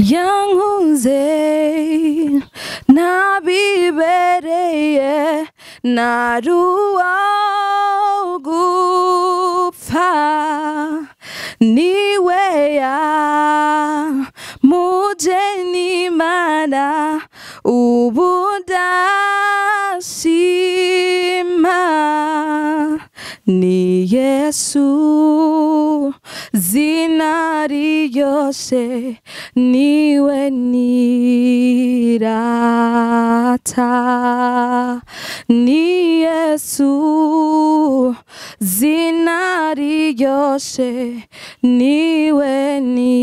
Yankunze nabibereye, naruwa gupfa, niwe ya mujeni mana, ubu ndashima. Ni Yesu zina riryoshe, niwe nirata. Ni Yesu zina riryoshe, niwe nirata.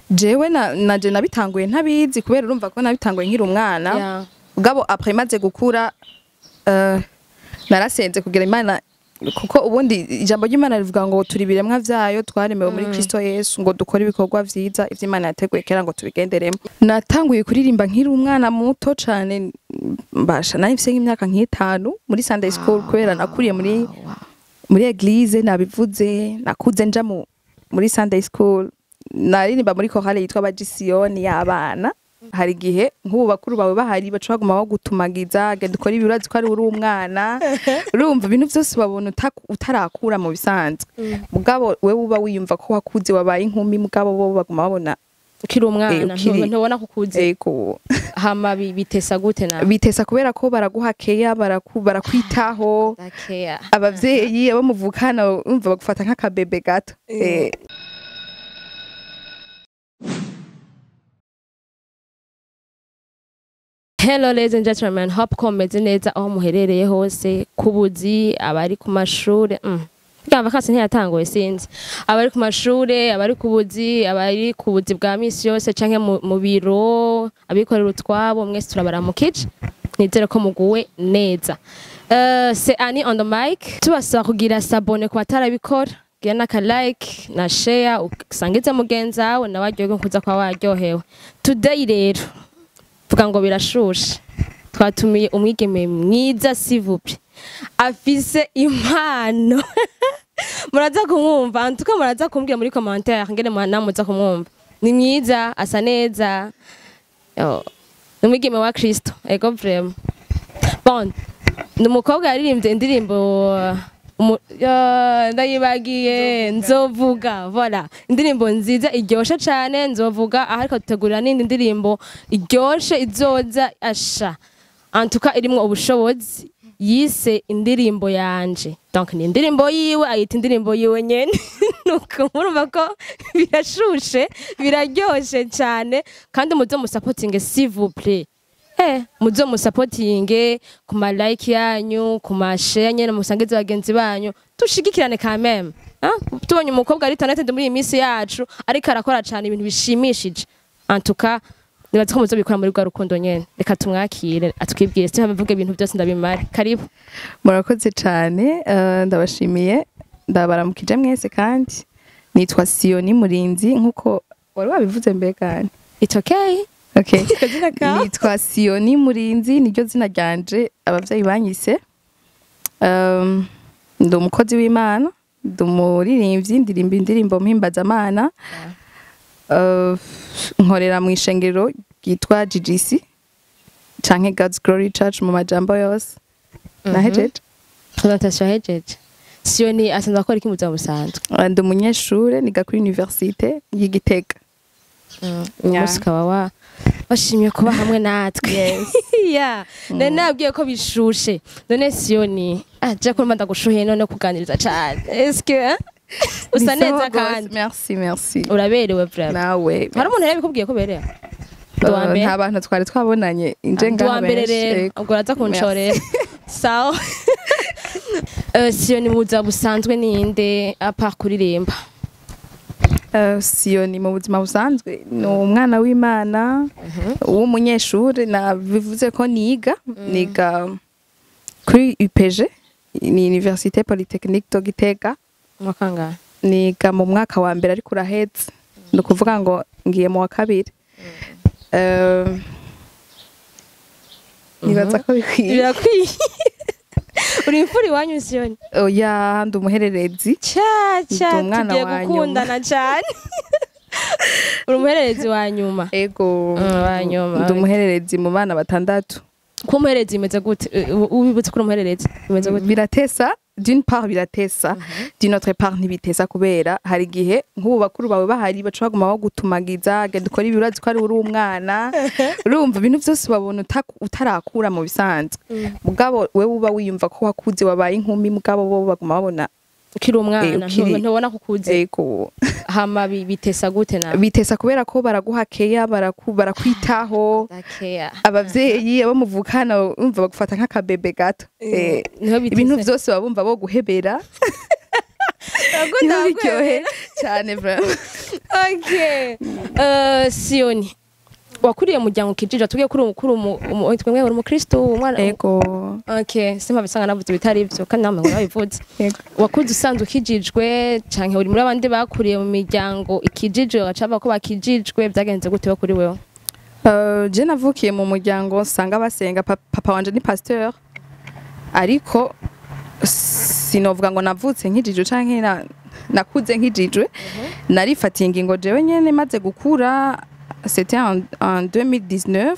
Jewe naje nabitanguye ntabizi, kubera urumva ko nabitanguye nkiri umwana. Mugabo après maze gukura, narasenze kugira Imana, kuko ubundi ijambo ry'Imana rivuga ngo turi ibiremwa vyayo, twaremewe muri Kristo Yesu ngo dukore ibikorwa vyiza ivyo Imana yateguye kera ngo tubigenderemo. Natanguye kuririmba nkiri umwana muto cane, mbasha nari mfise nk'imyaka nk'itanu muri Sunday school, kubera nakuriye muri église. Nabivuze, nakuze nja muri Sunday school, naririmba muri chorale yitwa Abajisiyoni y'abana. Hari igihe nk'ubu bakuru bawe bahari baca baguma bagutumagiza: "Genda ukore ibi, urazi ko ari uri umwana." Urumva ibintu vyose babona utarakura mu bisanzwe, mugabo wewe uba wiyumva ko wakuze, wabaye inkumi, mugabo bo baguma babona ukiri umwana. Ukiri Ntubona ko ukuze. Ego. Hama bitesa gute nawe? Bitesa kubera ko baraguha keya, barakwitaho. Dakeya. Abavyeyi abo muvukana umva bagufata nk'akabebe gato. Hello ladies and gentlemen, hope ko meze neza aho muherereye hose, ku buzi, abari ku mashure, Bwa vacances ntiyatanguye, sinzi. Abari ku mashure, abari ku buzi, abari ku buzi bwa misi yose canke mu biro, abikorera utwabo, mwese turabaramukije. Nizere ko muguwe neza. C'est Annie on the mic. Tubasaba kugira s'abonner ku batarabikora, gira n'aka like na share, usangize mugenzi wawe nawe aryoherwe nkuza kwa waryohewe. Today rero vuga ngo birashushe, twatumiye umwigeme mwiza, s'il vous plaît, afise impano. Muraza kumwumva, antuka muraza kumbwira muri commentaire ngene namuza kumwumva. Ni mwiza, asa neza. Yo, ni umwigeme wa Kristo, ego vraiment. Bon, ni umukobwa yaririmbye indirimbo ndayibagiye, Nzovuga. Voilà, indirimbo nziza iryoshe cane, Nzovuga. Aho ariko dutegurira n'indi ndirimbo iryoshe izoza, asha antuka irimwo ubushobozi, yise Indirimbo Yanje. Donc ni indirimbo yiwe, ayita indirimbo yiwe nyene. Nuko murumva ko birashushe, biraryoshe cane. Kandi muze musapotinge, s'il vous plaît. Muze musapotinge ku ma like yanyu, ku ma share nyene, musangize bagenzi banyu, dushigikirane quand même. Ah, tubonye umukobwa ari talented muri iyi minsi yacu, ariko arakora cane ibintu bishimishije. En tout cas, nibaza ko muzobikora muri rwa rukundo nyene. Reka tumwakire atwibwire, sihabivuge ibintu byose ndabimare. Karibu. Murakoze cyane, ndabashimiye, ndabaramukije mwese. Kandi nitwa Siyoni Murinzi nkuko wari wabivuze mbegane. It's okay. Okay. Akazina kawe. Nitwa Siyoni Murinzi, niryo zina ryanje abavyeyi banyise. Ndi umukozi w'Imana, ndi umuririmbyi, ndirimba indirimbo mpimbazamana. Nkorera mu ishengero ryitwa GGC canke God's Glory Church mu majambo yose. Nahejeje. Présentation hejeje. Siyoni asanzwe akora iki mu buzima busanzwe? Ndi umunyeshure, niga kuri université y'Igitega. Uyu munsi ukaba washimye kuba hamwe natwe. Yeah. None nabwiye ko bishushe. None Siyoni, ah, je ko ndagushuhiye none kuganiriza cane. Est-ce que hein? Usa Ni sawa neza gose. kandi. Merci, merci. Uraberewe vraiment. Nawe. Hari umuntu yabikubwiye ko uberewe? Ndi uwa mbere. Nta bantu twari twabonanye inje Ndi ngaha uwa mbere benshi. rero. Yego. Ubwo uraza kunshorera. Sawa. Siyoni mu buzima busanzwe ninde à part kuririmba? Siyoni mu buzima busanzwe ni umwana w'Imana w'umunyeshuri. Nabivuze ko niga kuri UPG, ni Université Polytechnique de Gitega. Mwaka ngahe? Niga mu mwaka wa mbere ariko urahetse, ni ukuvuga ngo ngiye mu wa kabiri. Nibaza ko bikwiye. Birakwiye. Uri imfura iwanyu, Siyoni? Oya, ndi umuhererezi. Cha cha. Ndi umwana Tugiye wa nyuma. gukundana cyane. Uri umuhererezi wa nyuma? Ego. Wa nyuma. Ndi umuhererezi mu bana batandatu. Kuba umuhererezi bimeze gute? Ubibutse ko uri umuhererezi, bimeze gute? Biratesa d'une part, biratesa d'une autre part, ntibitesa, kubera hari igihe nk'ubu bakuru bawe bahari baca baguma bagutumagiza: "Genda ukore ibi, urazi ko ari uri umwana." Urumva ibintu byose babona utarakura mu bisanzwe, mugabo wewe uba wiyumva ko wakuze, wabaye inkumi, mugabo bo baguma babona Ukiri umwana. Ukiri- Ntubona ko ukuze. Ego. Hama bitesa gute nawe? Bitesa kubera ko baraguha keya, barakwitaho. Ndakeya. Abavyeyi abo muvukana umva bagufata nk'akabebe gato. Niho bitesa. Ibintu vyose baba bumva bo guhebera. Bagunda. Niho biryohe cyane vraiment. Okay. Siyoni, wakuriye mu muryango ukijije? Tubwiye ko twemwe uri umukristo, umwana. Ego. Okay, simba bisanga navuze bitari ivyo kandi namwe ngo nabivuze. Ego. Wakuze usanzwe ukijijwe canke uri muri abandi bakuriye mu miryango ikijijwe bagaca bavuga ko bakijijwe? Byagenze gute kuri wewe? Je navukiye mu muryango nsanga basenga. Papa wanje ni pasteur, ariko sinovuga ngo navutse nkijijwe canke nakuze nkijijwe. Narifatiye ingingo jewe nyene maze gukura. C'était en 2019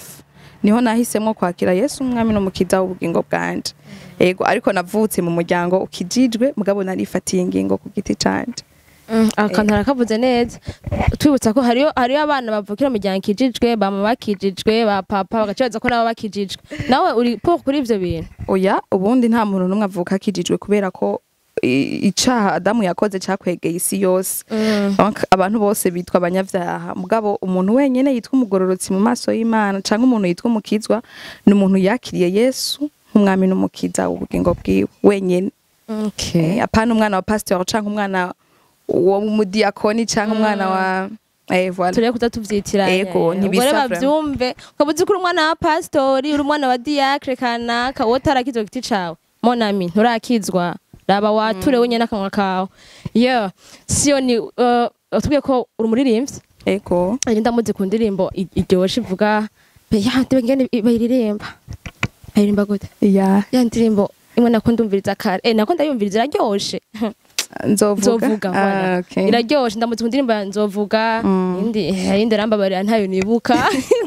niho nahisemo kwakira Yesu umwami n'umukiza w'ubugingo bwanje. Ego, ariko navutse mu muryango ukijijwe, mugabo narifatiye ingingo ku giti canje. Akantu arakavuze neza, twibutsa ko hariyo abana bavukira mu miryango ikijijwe, bama bakijijwe, ba papa bagaca baza ko nabo bakijijwe. Nawe uri pour kuri ivyo bintu? Oya, ubundi nta muntu n'umwe avuka akijijwe, kubera ko icaha Adamu yakoze cakwegeye isi yose. Donc abantu bose bitwa abanyavyaha, mugabo umuntu wenyene yitwa umugororotsi mu maso y'Imana canke umuntu yitwa umukizwa ni umuntu yakiriye Yesu nk'umwami n'umukiza w'ubugingo bwiwe wenyene. Apana umwana wa pasteur canke umwana wo mudiyakoni canke umwana wa voilà. Turebe kuza tuvyitiranya. Ego, ntibisa Ubwo rero vraiment. bavyumve, ukaba uzi ko uri umwana wa pastori, uri umwana wa diacre kanaka, wowe utarakizwa ku giti cawe, mon ami, nturakizwa. Raba wature wenyene akanwa kawe. Yo Siyoni, watubwiye ko uri umuririmbyi. Ego. Ari ndamuzi ku ndirimbo iryoshe ivuga ya ndibe ngene bayiririmba, bayiririmba gute? Ya. Ya ndirimbo imwe nako ndumviriza kare, nako ndayumviriza, iraryoshe. Nzovuga. Nzovuga, voilà. Ah, okay. Iraryoshe, ndamutse ku ndirimbo ya Nzovuga. Indi arambabarira, ntayo nibuka,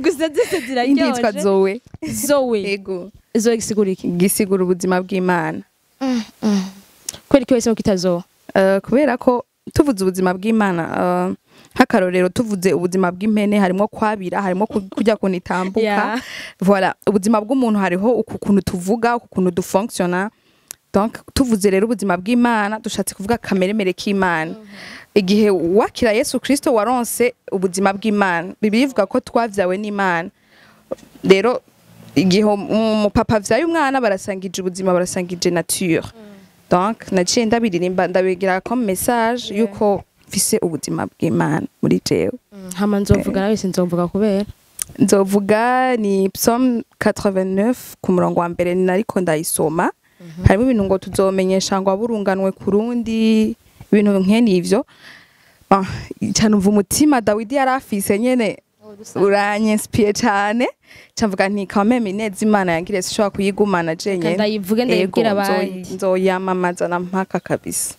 gusa zose Indi yitwa ziraryoshe. Zoe. Zoe. Ego. Zoe gisigura iki? Gisigura ubuzima bw'Imana. Kubera iki wahisemo kwita Zoe? Kubera ko tuvuze ubuzima bw'Imana, nk'akarorero tuvuze ubuzima bw'impene, harimo kwabira, harimo kurya kuntu itambuka. Voilà, ubuzima bw'umuntu hariho uku kuntu tuvuga, uku kuntu dufonctiona. Donc tuvuze rero ubuzima bw'Imana, dushatse kuvuga kameremere k'Imana. Igihe wakira Yesu Kristo, waronse ubuzima bw'Imana. Bibiliya ivuga ko twavyawe n'Imana. Rero igihe umupapa avyaye umwana, barasangije ubuzima, barasangije nature. Donc naciye ndabiririmba, ndabigira comme message yuko mfise ubuzima bw'Imana muri jewe. Hama Nzovuga nawe, sinzovuga kubera Nzovuga ni Psalm 89 ku murongo wa mbere, nariko ndayisoma. Harimo ibintu ngo tuzomenyesha ngo aburunganwe ku rundi, ibintu nkene ivyo. Bon, cyane umva umutima Dawidi yari afise nyene uranyinspire cyane, cavuga nti quand même ineza Imana yangiriye sinshobora kuyigumana jenyene. Ndayivuge, ndayibwira Ego, abandi. Nzoyamamaza na mpaka kabisa.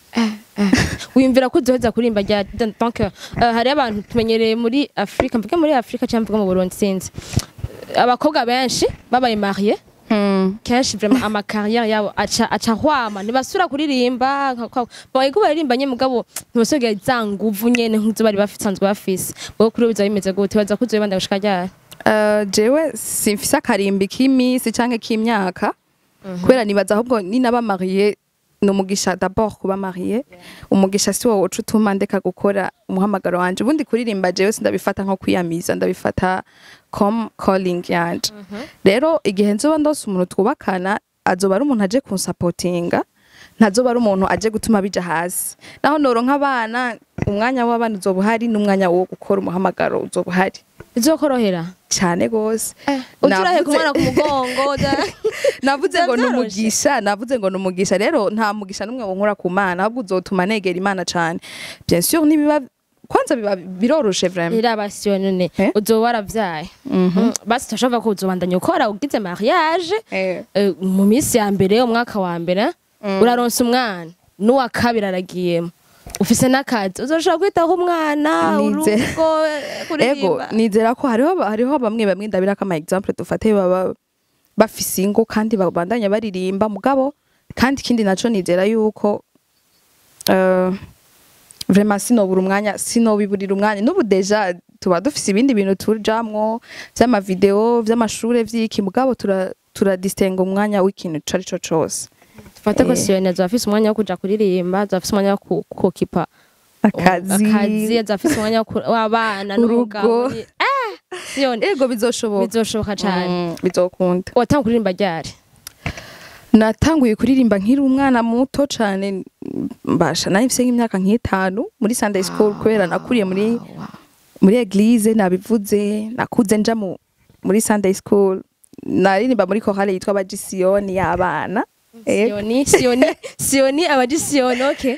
Wiyumvira ko uzoheza kuririmba rya? Donc hariyo abantu tumenyereye muri Afrika, mvuge muri Afrika cyangwa mvuge mu Burundi, sinzi, abakobwa benshi babaye marié kenshi vraiment ama carrière yabo aca hwama, ntibasubira kuririmba. Bon, baririmba nye, mugabo ntibasubira za nguvu nyene nk'izo bari basanzwe bafise. Wowe kuri ubu bizaba bimeze gute? Baza ko uzobibanda gushika ryari? Jewe simfise akarimbi k'imisi canke k'imyaka, kubera nibaza ahubwo ninaba marié ni umugisha. D'abord kuba marié umugisha, si wowe uca utuma ndeka gukora umuhamagaro wanje. Ubundi kuririmba jewe sindabifata nko kwiyamiza, ndabifata comme calling yanje. Rero igihe nzoba ndose umuntu twubakana, azoba ari umuntu aje kunsapotinga, ntazoba ari umuntu aje gutuma bija hasi. Naho noronka abana, umwanya w'abana uzoba uhari n'umwanya wo gukora umuhamagaro uzoba uhari. Bizokorohera? Cyane gose. Uzuraheka umwana ku mugongo Navuze ngo Vyoroshe. Numugisha, navuze ngo numugisha. Rero nta mugisha n'umwe wonkura ku Mana, ahubwo uzotuma negera Imana cane. Bien sûr nibiba Kwanza biba biroroshe vraiment. Irabasiyo none Eh? uzoba waravyaye. Basi turashobora ko uzobandanya ukora ugize mariage. Mu minsi ya mbere, umwaka wa mbere uraronsa umwana, n'uwa kabiri aragiyemo, ufise n'akazi, uzoshobora kwitaho umwana, urugo, Ego. kuririmba? Nizera ko hariho bamwe bamwe ndabira ko ama exemple dufate baba bafise ingo kandi babandanya baririmba. Mugabo kandi ikindi naco, nizera yuko vraiment sinobura umwanya, sinobiburira umwanya. N'ubu déjà tuba dufise ibindi bintu tujamwo vy'ama vidéo, vy'amashure, vy'iki, mugabo turadistinga umwanya w'ikintu ico ari co cose. Dufate ko Siyoni azoba afise umwanya wo kuja kuririmba, azoba afise umwanya wo kokipa akazi, akazi, azoba afise umwanya w'abana n'umugabo. Urugo. Siyoni. Ego, bizoshoboka. Bizoshoboka cane. Bizokunda. Watanga kuririmba ryari? Natanguye kuririmba nkiri umwana muto cane, mbasha nari mfise nk'imyaka nk'itanu muri Sunday school, kubera nakuriye muri église. Nabivuze, nakuze nja muri Sunday school, naririmba muri chorale yitwa Abajisiyoni y'abana. Ego. Siyoni, Siyoni, Siyoni, abajisiyoni, okay.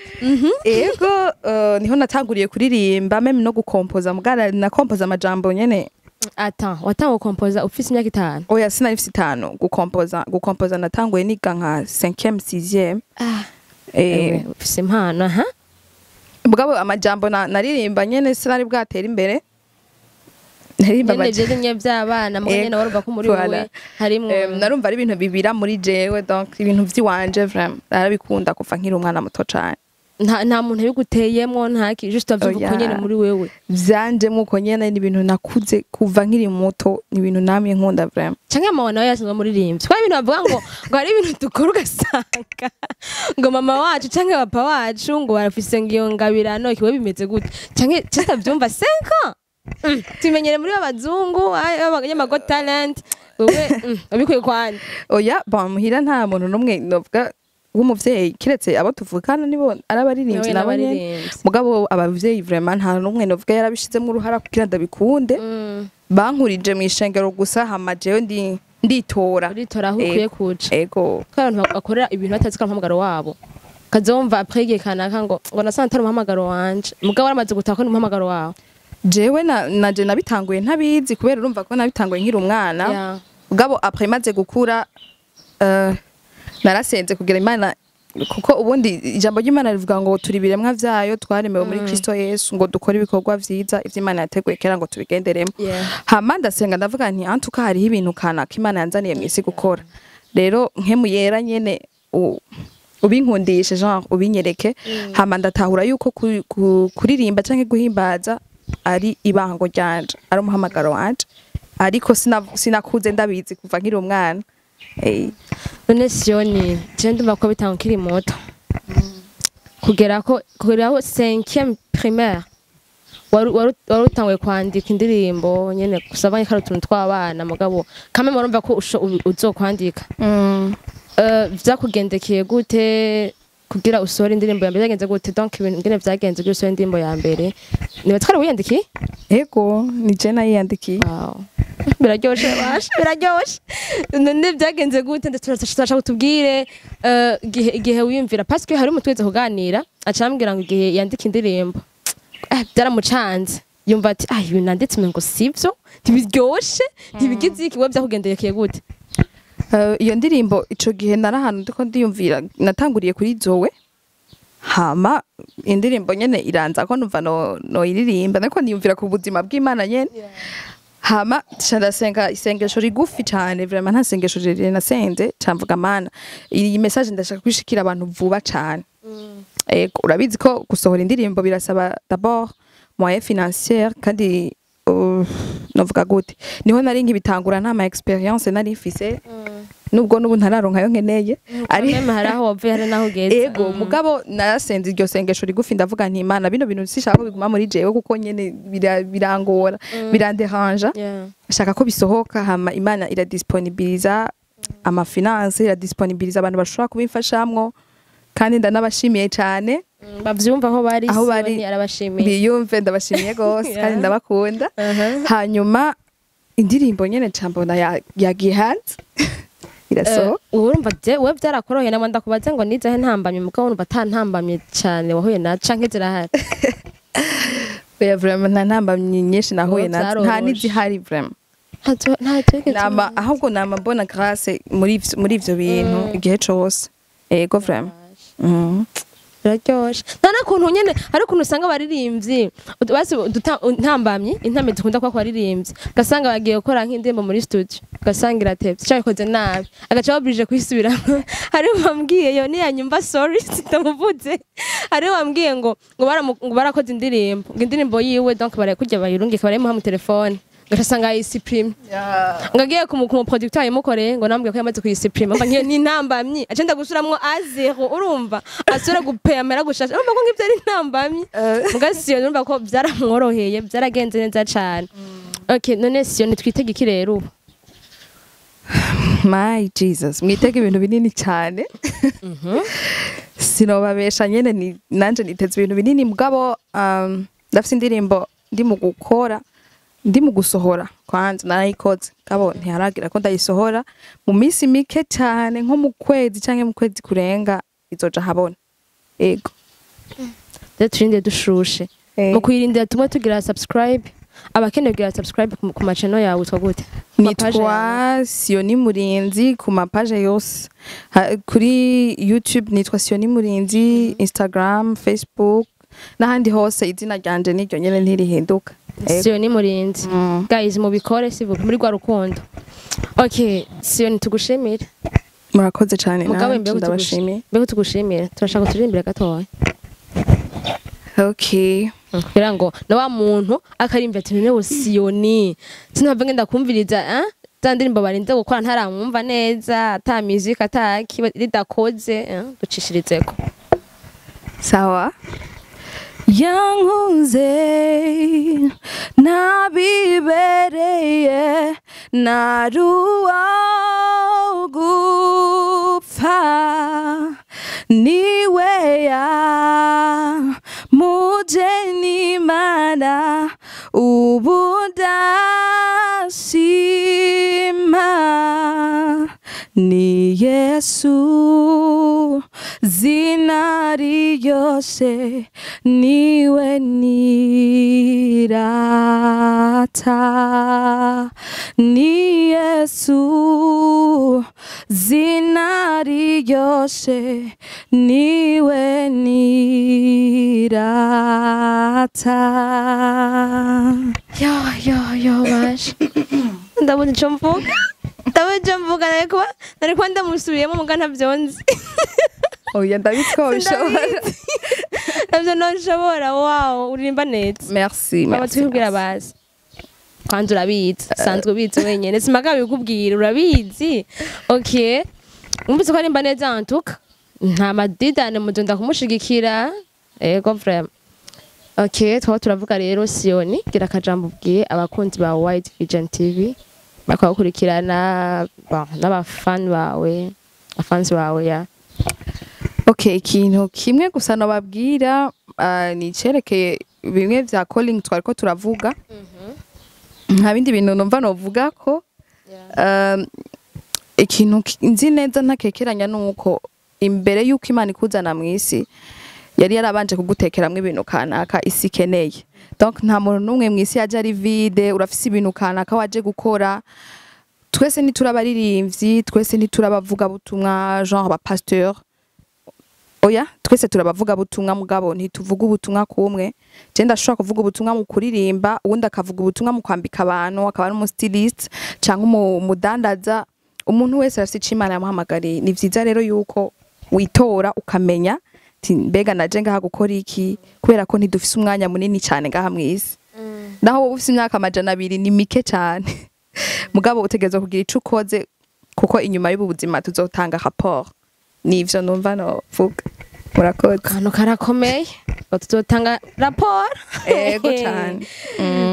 Ego, niho natanguriye kuririmba, même no gukompoza, mugara nakompoza amajambo nyene. Attends, watanga gukompoza ufise imyaka 5? Oya, sinari mfise 5. Gukompoza natanguye niga nka 5e, 6e. Ah. Ufise impano, aha. Mugabo amajambo naririmba nyene sinari bwatera imbere, naririmba Nyene je rimwe vy'abana muga nyene warumva ko muri Voilà. wowe harimwo. Narumva ari ibintu bibira muri jewe, donc ibintu vy'iwanje vraiment narabikunda kuva nkiri umwana muto cane. Nta muntu yabiguteyemwo, nta ki, juste wavyumva uko Oya. nyene muri wewe? Vyanje muko nyene, ni ibintu nakuze kuva nkiri muto, ni ibintu namye nkunda vraiment. Canke mama nawe yasanzwe umuririmbyi? Kwa ibintu bavuga ngo hari ibintu dukora ugasanga ngo mama wacu canke papa wacu ngo barafise ngo iyo ngabirano, ikiwe bimeze gute? Canke tutavyumva 5 ans, tumenyere muri b'abazungu y'ama Got Talent, wewe wabikuye kwande? Oya, bon, muhira nta muntu n'umwe novuga w'umuvyeyi, kiretse abo tuvukana nibo ari abaririmbyi nabo nyene. N'abaririmbyi. Mugabo abavyeyi vraiment nta n'umwe novuga yarabishizemo uruhara kugira ndabikunde. Bankurije mw'ishengero gusa, hama jewe nditora. Uritora aho ukwiye kuja. Ego. Ko abantu bakorera ibintu batazi ko ari umuhamagaro wabo, kazomva après igihe kanaka ngo nasanze atari umuhamagaro wanje, mugabo waramaze gutaha ko ni umuhamagaro wawe. Jewe na naje nabitanguye ntabizi, kubera urumva ko nabitanguye nkiri umwana. Mugabo après maze gukura, narasenze kugira Imana, kuko ubundi ijambo ry'Imana rivuga ngo turi ibiremwa vyayo, twaremewe muri Kristo Yesu ngo dukore ibikorwa vyiza ivyo Imana yateguye kera ngo tubigenderemo. Hama ndasenga, ndavuga nti antuka hariho ibintu kanaka Imana yanzaniye mw'isi gukora, rero nkemu yera nyene ubinkundishe, genre ubinyereke. Hama ndatahura yuko kuririmba canke guhimbaza ari ibango ryanje, ari umuhamagaro wanje, ariko sinakuze ndabizi kuva nkiri umwana. None Siyoni, je ndumva ko bitanga ukiri muto kugera ko kugera aho 5e primaire wari utanguye kwandika indirimbo nyene, gusa banye kari utuntu tw'abana, mugabo kamwe murumva ko uzokwandika. Vyakugendekeye gute kugira usohore indirimbo ya mbere? Vyagenze gute? Donc ibintu ngene vyagenze kugira usohore indirimbo ya mbere, niba twari wiyandikiye? Ego, ni je nayiyandikiye. Wow. Biraryoshe basha, biraryoshe. None byagenze gute? Ndashaka kutubwire igihe wiyumvira, parce que hari umutweze kuganira acambwira ngo igihe yandika indirimbo byaramucanze, yumva ati ah, ibintu nanditse umengo sivyo, ntibiryoshe, ntibigize iki. Wowe byakugendekeye gute? Iyo ndirimbo ico gihe nari ahantu ndiko ndiyumvira, natanguriye kuri Zowe, hama indirimbo nyene iranza ko numva no noyiririmba, nariko niyumvira ku buzima bw'Imana nyene. Hama nca ndasenga isengesho rigufi cane, vraiment nta sengesho rirerire nasenze, ca mvuga: "Mana, iyi message ndashaka kwishikira abantu vuba cane." Ego, urabizi ko gusohora indirimbo birasaba d'abord moyen financière, kandi novuga gute, niho nari nkibitangura, nta ma expérience nari mfise, nubwo n'ubu ntararonka ayo nkeneye. Ari meme, hari aho wavuye hari naho ugeze. Ego, mugabo narasenze iryo sengesho rigufi, ndavuga nti: "Imana, bino bintu sishaka ko biguma muri jewe, kuko nyene birangora, biranderanja, shaka ko bisohoka." Hama Imana iradisponibiliza ama finance, iradisponibiliza abantu bashobora kubimfashamwo, kandi ndanabashimiye cyane. Bavyumva aho bari. Aho bari. Siyoni arabashimiye. Biyumve, ndabashimiye gose kandi ndabakunda. Hanyuma indirimbo nyene cambona yagiye hanze, irasohoka. Urumva je wewe byarakoroheye? Namwe ndakubaze ngo nizahe ntambamye, mugabo urumva ata ntambamye cyane wahuye na canke zirahari? Oya, vraiment nta ntambamyi nyinshi nahuye Ubu nazo, nta byaroroshe. n'izihari vraiment. Ntacyo wigeze Nama ahubwo nama mbona grâce muri ivyo bintu igihe cose, ego vraiment. Biraryoshe. Nta n'ukuntu nyene, hari ukuntu usanga abaririmbyi basi intambamyi, intambwe dukunda kuba ku baririmbyi, ugasanga bagiye gukora nk'indirimbo muri studio, ugasanga iratevye canke ikoze nabi, agaca babirije kuyisubiramwo. Hari wambwiye yo niyanyumva, sorry sindamuvuze, hari wambwiye ngo barakoze indirimbo, ngo indirimbo yiwe donc barakurya bayirungika, barayimuha mu telefone, gaca asanga yayisupprime, ngo agiye ku producteur yayimukoreye, ngo nambwiye ko yamaze kuyisupprima. Mba nkiyo ni intambamyi, aca nda gusuramwo à zéro, urumva asubira gupeyamera gushasha. Urumva ko ngivyo ari intambamyi. Muga Siyo urumva ko vyaramworoheye, vyaragenze neza cane. Okay, none Siyo nitwitege iki rero ubu? My Jesus, mwitege ibintu binini cyane, sinobabesha nyene, ni nanje niteze ibintu binini. Mugabo ndafise indirimbo ndi mu gukora, ndi mu gusohora. Kwanza narayikoze, gabo ntiharagira ko ndayisohora. Mu minsi mike cyane, nko mu kwezi canke mu kwezi kurenga, izoja habona, ego. Rero turinde dushushe. Mu kuyirindira tumwe tugira subscribe, abakeneye kugira subscribe ku ma channel yawe, witwa gute? Ku ma page yawe? Nitwa Sioni Murinzi ku mapaje yose. Kuri YouTube nitwa Sioni Murinzi, Instagram, Facebook n'ahandi hose izina ryanje niryo nyene, ntirihinduka. Ego. Siyo ni Murinzi. Guys, mubikore sivuga muri rwa rukundo. Okay, Siyo, tugushimire. Murakoze cyane. Mugabo nanje imbere ndabashimiye. Mbere tugushimire, turashaka turirimbire gatoya. Okay. Kugira ngo na wa muntu akarimba ati none Siyoni sinava ngenda kumviriza za ndirimbo barinze gukora ntaramwumva neza, ata music ataki ridakoze, ducishirizeko. Sawa. Yankunze nabibereye, naruwa gupfa, niwe ya mujeni mana, ubu ndashima. Ni Yesu zina riryoshe, niwe nirata. Ni Yesu zina riryoshe, niwe nirata. Yo yo yo, basha, ndabona ico mvuga, ndabona ico mvuga. Nari kuba ndamusubiyemo muga ntavyo nzi. Oya, ndabizi ko wabishobora. Navyo nonshobora. Wow, uririmba neza. Merci. Baba Merci. twibwira bazi kwanza urabizi, sanzwe ubizi wenyene, simaga bikubwira, urabizi. Okay, mwumvise ko arimba neza antuka nta madidane, muzonda kumushigikira, ego vraiment. Okay, twaba turavuga rero, Siyoni, gira akajambo ubwiye abakunzi ba White Vision TV bakagukurikirana, bon, n'abafani bawe, abafansi bawe ya. Okay, ikintu kimwe gusa nobabwira ni icerekeye bimwe vya calling twariko turavuga. Nta bindi bintu numva novuga ko ikintu nzi neza ntakekeranya nuko imbere yuko Imana ikuzana mw'isi yari yarabanje kugutekeramwo ibintu kanaka isi ikeneye. Donc nta muntu n'umwe mw'isi yaje ari vide, urafise ibintu kanaka waje gukora. Twese ntiturabaririmbyi, twese ntiturabavuga butumwa, genre aba pasteur. Oya, twese turabavuga butumwa, mugabo ntituvuga ubutumwa kumwe. Je ndashobora kuvuga ubutumwa mu kuririmba, uwundi akavuga ubutumwa mu kwambika abantu, akaba ari umu styliste canke umudandaza. Umuntu wese arafise ico Imana yamuhamagariye. Ni vyiza rero yuko witora ukamenya ati mbega naje ngaha gukora iki, kubera ko ntidufise umwanya munini cane ngaha mw'isi. Naho wowe ufise imyaka 200 ni mike cane, mugabo utegerezwa kugira ico ukoze, kuko inyuma y'ubu buzima tuzotanga rapport. Nivyo numva novuga, murakoze. Akantu karakomeye, ngo tuzotanga raporo. Ego cane.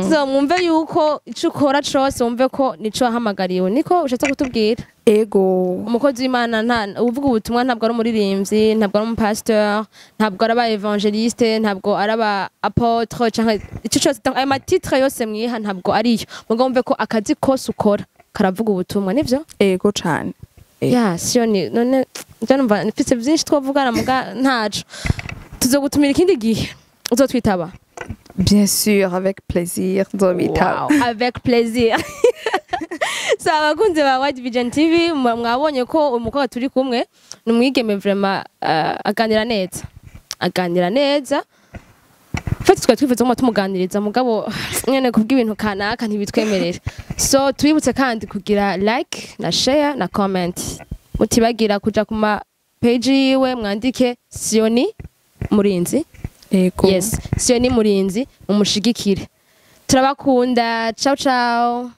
So mwumve yuko ico ukora cose, wumve ko nico wahamagariwe, niko ushatse kutubwira? Ego. Umukozi w'Imana nta uvuga ubutumwa, ntabwo ari umuririmbyi, ntabwo ari umupasteur, ntabwo ari aba évangéliste, ntabwo ari aba apôtre canke ico cose, ayo ma titre yose mwiha ntabwo ariyo. Mugabo wumve ko akazi kose ukora karavuga ubutumwa, nivyo? Ego cane. Ya Siyoni, none nje numva mfise vyinshi twavugana, muga ntaco, tuzogutumira ikindi gihe uzotwitaba. Bien sûr, avec plaisir, nzobitaba. Wow, avec plaisir. So abakunzi ba White Vision TV, mwabonye ko umukobwa turi kumwe ni umwigeme vraiment, aganira neza, aganira neza. Fati twari twifuza ko tumuganiriza, mugabo nyene kubw'ibintu kanaka ntibitwemerera. So twibutse kandi kugira like na share na comment, mutibagira kuja ku ma page yiwe, mwandike Sioni Murinzi. Yego. Yes, Sioni Murinzi, mumushigikire. Turabakunda, ciao ciao.